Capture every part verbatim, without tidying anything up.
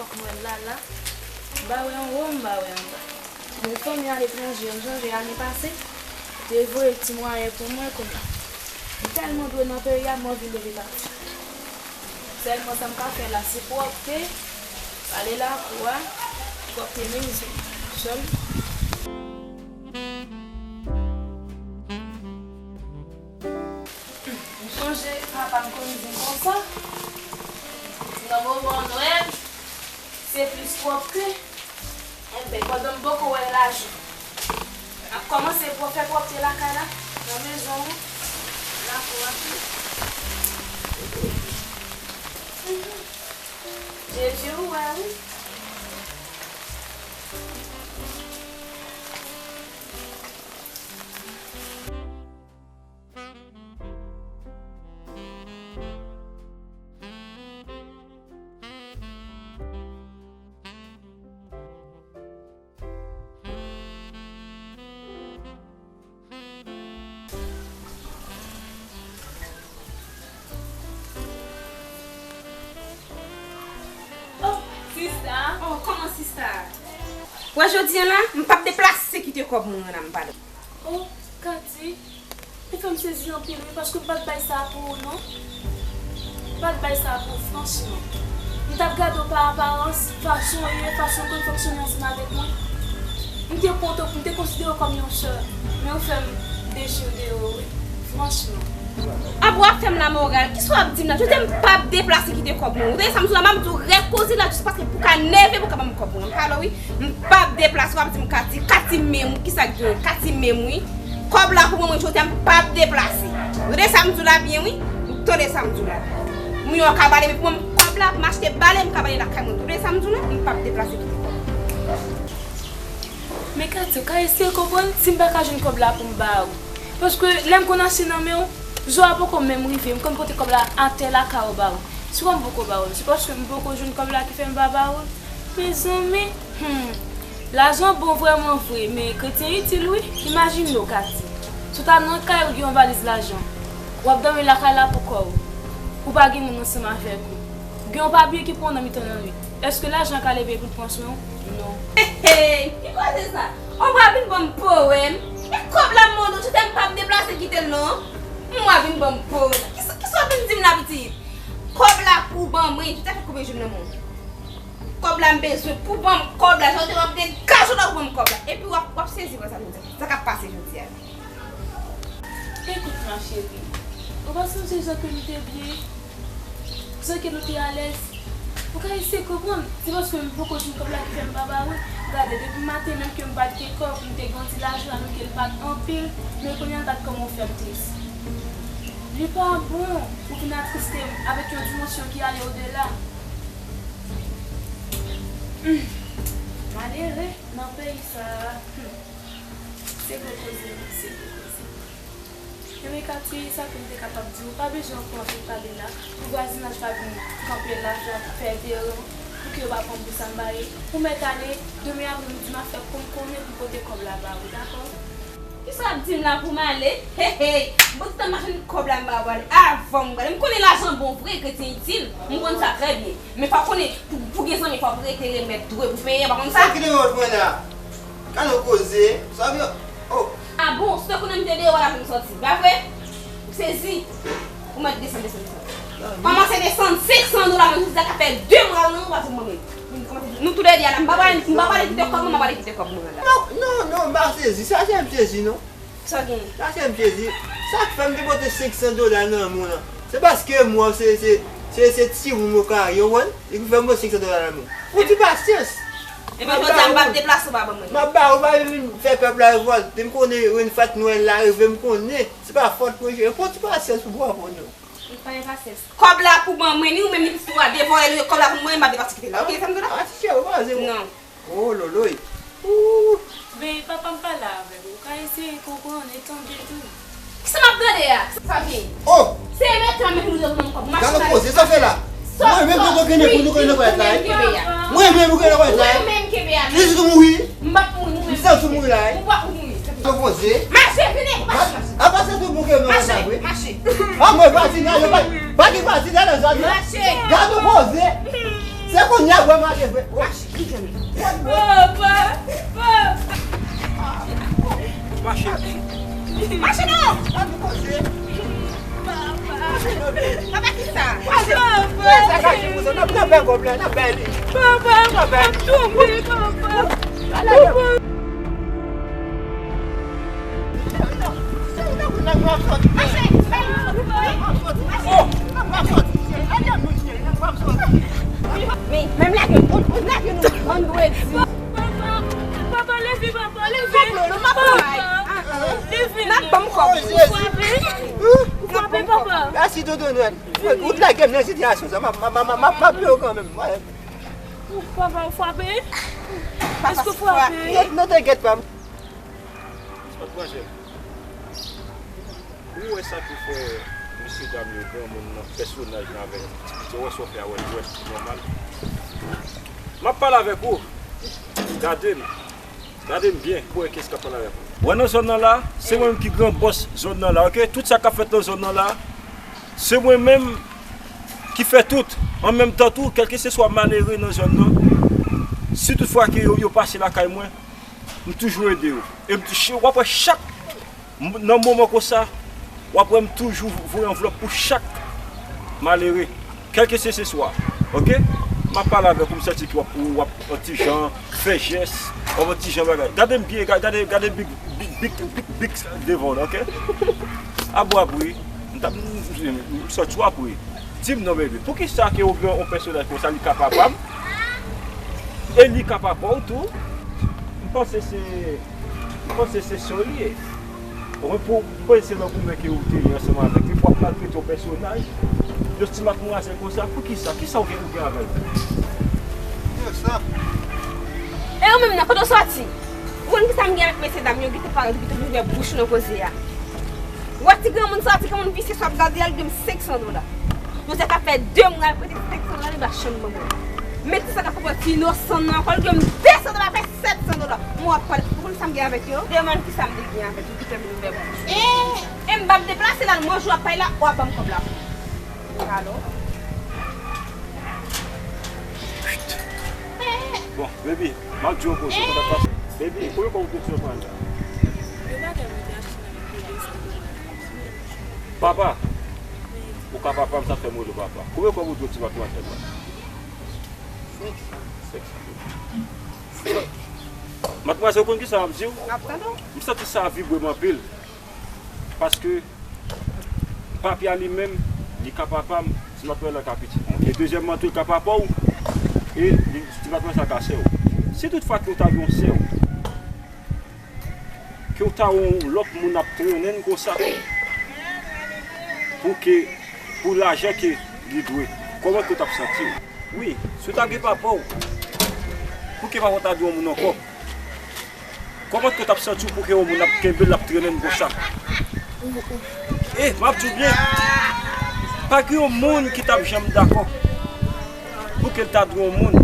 Fòk mwen la la. M pa wè anwo, m pa wè anba. Mwen fanmi aletranje, m sonje ane pase, te voye ti mwayen pou mwen kounye a. M tèlman dwe nan peyi a, m anvi leve pati. Sèlman sa m ka fè la, se pwòpte, pale lakou a, pwòpte mezon, sèl. M sonje papa m konn di m konsa, nan moman Nwèl, se plis pwòpte. Enben, pandan m poko wè lajan, m ap kòmanse pwò-, fè pwòpte lakay la, nan mezon an, lakou a tou. Jezi, ou wè, wi. Oh, sista. Oh, kòman sista? Wè jodi a la, m p ap deplase kite kòb mwen an la, m pa. Oh, Katy, ou fè m sezi anpil wi, paske m pa t bay sa pou ou non. M pa t bay sa pou ou, franchman. M t ap gade w pa aparans, fason w ye, fason w konn fonksyone ansanm avèk mwen. M te pran w, m te konsidere w kòm yon sè, men ou fè m dechire deyò wi, franchman. Apa w ap fè m lamoral, kisa w ap di m la? Jodi a m p ap deplase kite kòb mwen. Ou tande sa m di w la, m ap di w rèd koze la, jis paske pou w ka nève m, ou ka ban m kòb mwen. M pale w wi. M p ap deplase, w ap di m Katy, Katy menm, kisa k gen? Katy menm wi. Kòb la pou mwen, mwen jodi a m p ap deplase. Ou tande sa m di w la byen wi. Ou tande sa m di w la. Mwen yon ka bale, men pou mwen kòb la pou m achte bale, m ka bale lakay mwen. Ou tande sa m di w la, m p ap deplase kite kòb. Men Katy, ou ka eseye konprann si m pa ka jwenn kòb la pou m ba ou. Paske lè m konn achte nan men w, jou a poko menm rive, m konn pote kòb la atè lakay ou ba ou. Si kòm m poko ba ou l, se paske m poko jwenn kòb la ki fè m pa ba ou l. Mezanmi, hmm, lajan bon vrèman vre, men kretyen itil wi. Imajine w, Katy, si w ta nan kay ou gen yon valiz lajan, w ap dòmi lakay la pou kò w, ou pa gen moun ansanm avèk ou, gen yon papye ki pran w nan mitan lannwit, èske lajan ka leve pou l pran swen w? Non. Hey, hey, ki koze sa? Ou pa vin ban m powèm? E kòb la m mande w, se te m p ap deplase kite l non. Ou pa vin ban m powèm. Kisa, kisa w vin di m la pitit? Kòb la pou ban mwen, tout afè koupe jwenn nan men w. Kòb la m bezwen pou ban m kòb la, jan w te wè m degaje w la pou ban m kòb la. Epi w ap, w ap sezi wè sa nou di. Sa k ap pase jodi a. Ekout ma chérie, ou pa sonje jan ke nou te byen, jan ke nou te alèz? Ou ka eseye konprann, se paske m poko jwenn kòb la ki fè m pa ba ou l. Gade, depi maten menm ke m pa t gen kòb, m te gen yon ti lajan la, menm ke l pa t anpil, men kounye a gad kòman w fè m tris. Li pa bon pou w vin atriste m avèk yon dimansyon ki ale odela. Hmm. Malere nan peyi sa a. Hmm. Se gwo koze wi, se gwo koze. Enben Katy, sa ke m te kapab di w, pa bezwen pran anpil pale la, pou vwazinaj pa vin kanpe la, fè, fè deran, pou ke yo pa pran m pou sa m pa ye. Ou mèt ale, demen apremidi m ap fè kòm konnen pou pote kòb la ba ou, dakò? Kisa w ap di m la pou m ale? Hey, hey! Bon, tout tan m pa jwenn kòb la, m pa pral ale. Avan m prale. M konnen lajan bon vre, kretyen itil. M konn sa trè byen. Men fò w konnen, pou, pou gen zanmi, fò w rete remèt dwe pou peye, pa konn sa? Sa ki te wòl mwen la? Gade yon koze. Sa vle, oh. A bon, si w te konnen m te deyò a la pou m sòti, pa vre? M sezi. Ou mèt desann, desann, desann. Kòmanse desann, senk san dola, men jodi a ka fè de mwa, non, ou pa di m mwen. Nou tou lè de a la, m pa pale, m pa pale kite kòb mwen, m pa pale kite kòb mwen la. Non, non, non, m pa sezi. Sa se m sezi, non. Sa gen? Sa se m sezi. Sa k fè m te pote senk san dola nan men w lan? Se paske m wè w se, se, se, se timoun mwen w ka ye, w konprann? E ki fè m pote senk san dola nan men w. Ou di pasyans. Epi jodi a m p ap deplase, ou pa ban mwen. M ap ba ou, pa vin fè pèp la revòlte. M konnen Renfat Nwèl la rive, m konnen. Se pa fòt mwen jere. Pran ti pasyans pou bwavo nou. Ou pa gen pasyans. Kòb la pou ban mwen, ni ou menm, ni pitit ou a devore l, kòb la pou mwen, m ap deplase kite la. Oke, sa m di w la? Ati chè, ou pa zero. Non. Oh, loloy. Ooh. Men papa m pale avè w. Ou ka eseye konprann e tande tou. Kisa m ap tande a? Sa gen? Oh! Se mèt la mèt nou dwe pou nou kòb. Gade koze, sa fè la? Mwen menm nou konnen pou nou konnen nan kwayèt la. Mwen menm nou konnen nan kwayèt la. Mwen menm kenbe a. Jezi tou mouri. M p ap mouri, mwen menm. M santi w mouri la. Ou p ap mouri. Gade koze. Mache, vini, mache, mache. A pa santi w mouri nan kwayèt la vre. Mache, mache. A mwen pati nan, yo pa, pa gen pati nan sa non. Mache. Gade koze. Se kounye a w wè m ale vre. Mache, ki jan m ye? Papa! Papa! Mache. Mache non! Ann koze. Papa! Papa, ki sa? Papa! Sa ka di pou sa, n ap, n ap bay kòb la, n ap bay li. Papa! N ap bay li. Papa! Men, men m lage nou, m lage nou vandredi. Papa, papa, leve, papa, leve. Papa, leve. N ap ban m kòb. Ou frape? Ou frape, papa? Mèsi, tonton Nwèl. Ou t lage m nan sitiyasyon sa, m ap, m ap, m ap, m ap, m ap peye w kanmenm. Papa, ou frape? Èske ou frape? Non, non, tenkèt pa. Madmwazèl, ou wè sa ki fè mesye dam yo, granmoun nan, pèsonaj lan avèk ti piti, ou wè sa w fè a, wè, ou wè ki nòmal? M ap pale avèk ou. Gade m. Gade m byen pou wè kiyès k ap pale avèk ou. Wè nan zòn nan la, se mwen menm ki gran bòs zòn nan la, oke? Tout sa k ap fèt nan zòn nan la, se mwen menm ki fè tout. An menm tan tou, kèlkeseswa malere nan zòn nan, si toutfwa ke yo, yo pase lakay mwen, m toujou ede yo. E m tou-, w ap wè chak M-, nan moman konsa, w ap wè m toujou voye anvlòp pou chak malere, kèlkeseswa, oke? M ap pale avèk ou, m santi ke w ap, w ap yon ti jan fè jès, w ap yon ti jan bagay. Gade m byen, ga-, gade, gade big, big, big, big, big devan w la, oke? Ap w ap ri, m t ap, m, m, m, m santi w ap ri. Di m non, bebe, poukisa ke ou gen yon pèsonaj konsa, li ka papa m? E li ka papa w tou? M panse se M panse se sè w li ye. Mwen pou mwen se nan goumen ke ou te ye ansanm avèk li, pou w ap maltrete yon pèsonaj, yon ti matmwazèl konsa, poukisa? Kisa ou gen, ou gen avè l? Yo sa. E ou menm nan, kote w sòti? Ou konn kisa m gen avèk mesye dam yo, kite pale, kite ouvè bouch ou nan koze a. Ou wè ti granmoun sa, ti granmoun visye sa, w ap gade a, l dwe m senk san dola. Manzè ka fè de mwa l prete senk san dola, li pa janm ban mwen. Men ti sa k ap pran ti inosan nan kò l, dwe m de san dola, fè sèt san dola. Mwen w ap pale, ou konn sa m gen avèk yo? Demann kisa m te gen avèk yo ki fè m ouvè bouch. E m p ap deplase la, l manje w ap pale la, w ap ban m kòb la. Alo? Bon, baby, m ap di w yon koze, sa k ap pase? Baby, konbyen kòb ou te sot pran la? Yo pa tèlman te achte nan yon pwodui sa. Papa, ou ka papa m, sa fè m rele w papa. Konbyen kòb ou dwe ti matmwazèl la? Senk san. Matmwazèl, ou konn kisa m ap di w? M ap tande w. M santi sa vibre m anpil. Paske papi a li menm, li ka papa m, ti matmwazèl la ka pitit mwen. E dezyèmman tou, li ka papa w, e li, ti matmwazèl sa ka sè w. Si toutfwa ke w ta gen yon sè w, ke w ta wè yon lòt moun ap trennen l konsa, pou ke, pou lajan ke li dwe, kòman ke w t ap santi w? Wi, si w ta gen papa w, pou ke papa w ta dwe yon moun ankò? Kòman ke w t ap santi w pou ke yon moun ap kenbe l, ap trennen l konsa? E, m ap di w byen, pa gen yon moun ki t ap janm dakò pou ke l ta dwe yon moun,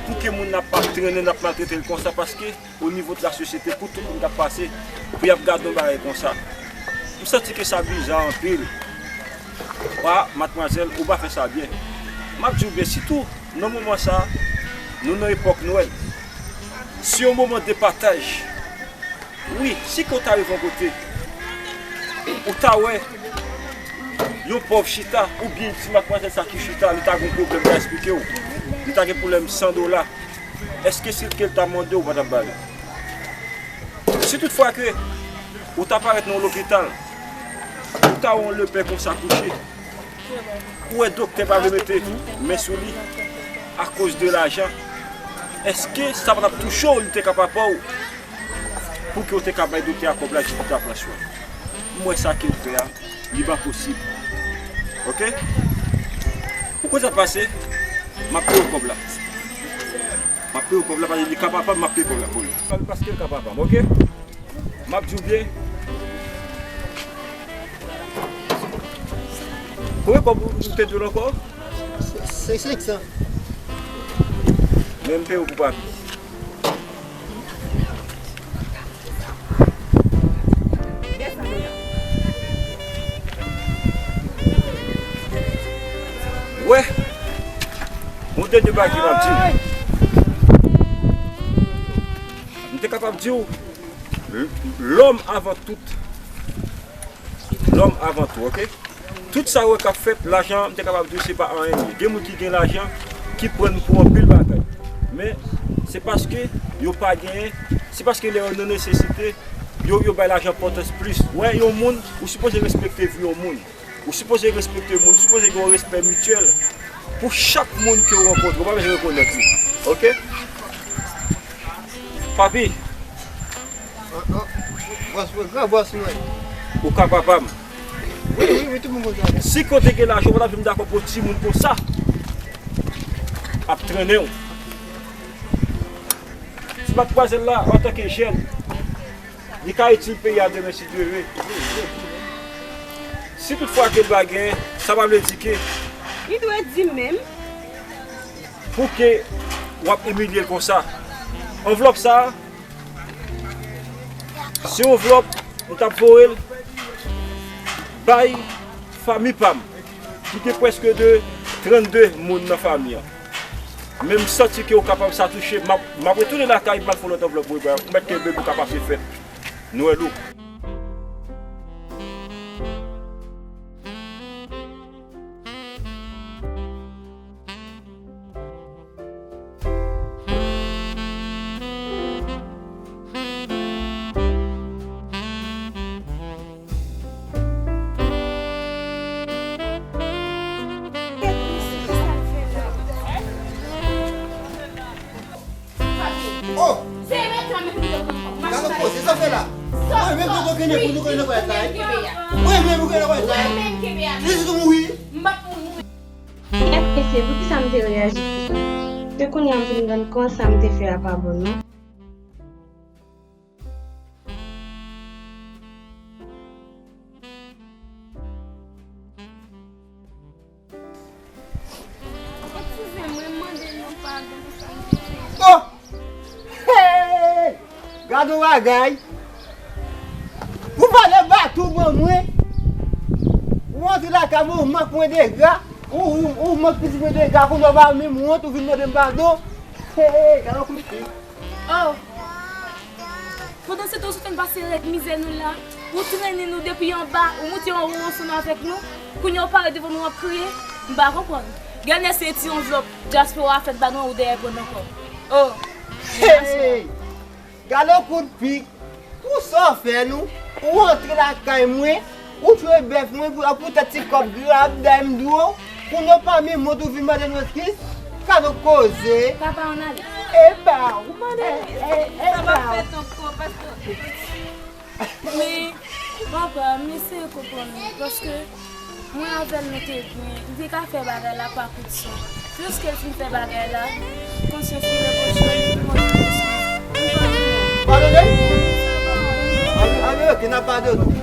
pou ke moun nan ap, ap trennen l, ap maltrete l konsa, paske o nivo de la sosyete, pou tout moun k ap pase, pou y ap gade yon bagay konsa. M santi ke sa biza anpil. Wa, matmwazèl, ou pa fè sa byen. M ap di w byen, sitou nan moman sa, nou nan epòk Nwèl. Se yon moman de pataj. Wi, si ke w ta rive yon kote, ou ta wè yon pòv chita, oubyen ti matmwazèl sa ki chita, li ta gen yon pwoblèm, ta eksplike w. Li ta gen pwoblèm san dola. Èske si l te mande w, ou pa t ap ba li? Si toutfwa ke ou ta parèt nan yon lopital, ou ta wè yon lepè konsa kouche, ou wè doktè pa vle mete men sou li akoz de lajan, èske sa pa t ap touche w, li te ka papa w, pou ke w te ka bay doktè a kòb la jis pou ta pran swen? M wè sa ke l fè a. Li pa posib. Oke? Ou konn sa k pase? M ap peye w kòb la. M ap peye w kòb la, paske li ka papa m, m ap peye kòb la pou li. Paske li ka papa m, oke? M ap di w byen. Konbyen kòb ou te dwe l ankò? Se, se senk san. Men m peye w pou papi. Wè, Dènye bagay m ap di w. M te kapab di w, l- lòm avan tout. Lòm avan tou, oke? Tout sa w wè k ap fèt, lajan, m te kapab di w se pa anyen li ye. Gen moun ki gen lajan, ki pran n pou anpil bagay. Men, se paske yo pa genyen, se paske lè yo nan nesesite, yo, yo bay lajan enpòtans plis. Wè, yon moun, ou sipoze respekte vi yon moun. Ou sipoze respekte moun, ou sipoze gen yon respè mityèl pou chak moun ke w rankontre. Ou pa bezwen rekonèt li. Oke? Papi, Bòs mwen, gran bòs mwen. Ou ka papa m. Wi, wi, wi, tout moun konn sa. Si kote gen lajan, ou pa t ap janm dakò pou timoun konsa ap trennen w. Si m pa t kwaze l la, antanke jèn, li ka itil peyi a demen si Dye vle. Si toutfwa ke l pa genyen, sa pa vle di ke Li dwe di menm. Pou ke w ap imilye l konsa. Anvlòp sa a, se yon anvlòp m t ap voye l bay fanmi pa m, ki gen prèske de trannde moun nan fanmi an. Men m santi ke w kapab sa touche, m ap, m ap retounen lakay, m al fè yon lòt anvlòp voye bay ou. Mèt kenbe pou ka pase fèt Nwèl ou. Oh! Se mèt la menm ki te pran kòb. Gade koze sa fè la. Mwen menm pou konnen pou nou konnen nan kwayèt la. Mwen menm pou konnen nan kwayèt la. Mwen menm kenbe a. Jezi tou mouri. M p ap mouri. Mèt mesye, poukisa m te reyaji konsa? Se kounye a m vin konprann sa m te fè a pa bon non. Eskize mwen, mande nou padon pou sa m te fè. Oh! Hey! Gad yon bagay! Ou pale bato ban mwen! Ou antre lakay mwen, ou mank mwen dega! Ou, ou, ou mank pitit mwen dega, kounye a w pa menm wont, ou vin mande m padon! Hey! Gad yon kout fi! Oh! Pandan se tan, ou sot ann pase rèd mizè nou la. Ou trennen nou depi anba, ou moute yon wo ansanm avèk nou. Kounye a ou parèt devan nou ap kriye. M pa konprann. Gade se ti anvlòp dyaspora fèt ba nou an ou dèyè pran ankò. Oh! Hey! Gade yon kout pik. Pou sa w fè nou? Ou antre lakay mwen, ou tchwe bèf mwen pou, pou tèt ti kòb grab dèyè m dwo. Kounye a w pa menm wont ou vin mande nou eskiz. Gade yon koze. Papa, ann ale. Epa, ou mande, e, e, epa. Sa p ap fèt ankò, paske Men, papa, m eseye konprann ou, paske mwen avè l nou te byen, li te ka fè bagay la pa kout san. Pliske l fin fè bagay la, konsyans li repwoche li, li mande m eskiz. M pa konprann. Padone? An, an, ok, n ap padone w.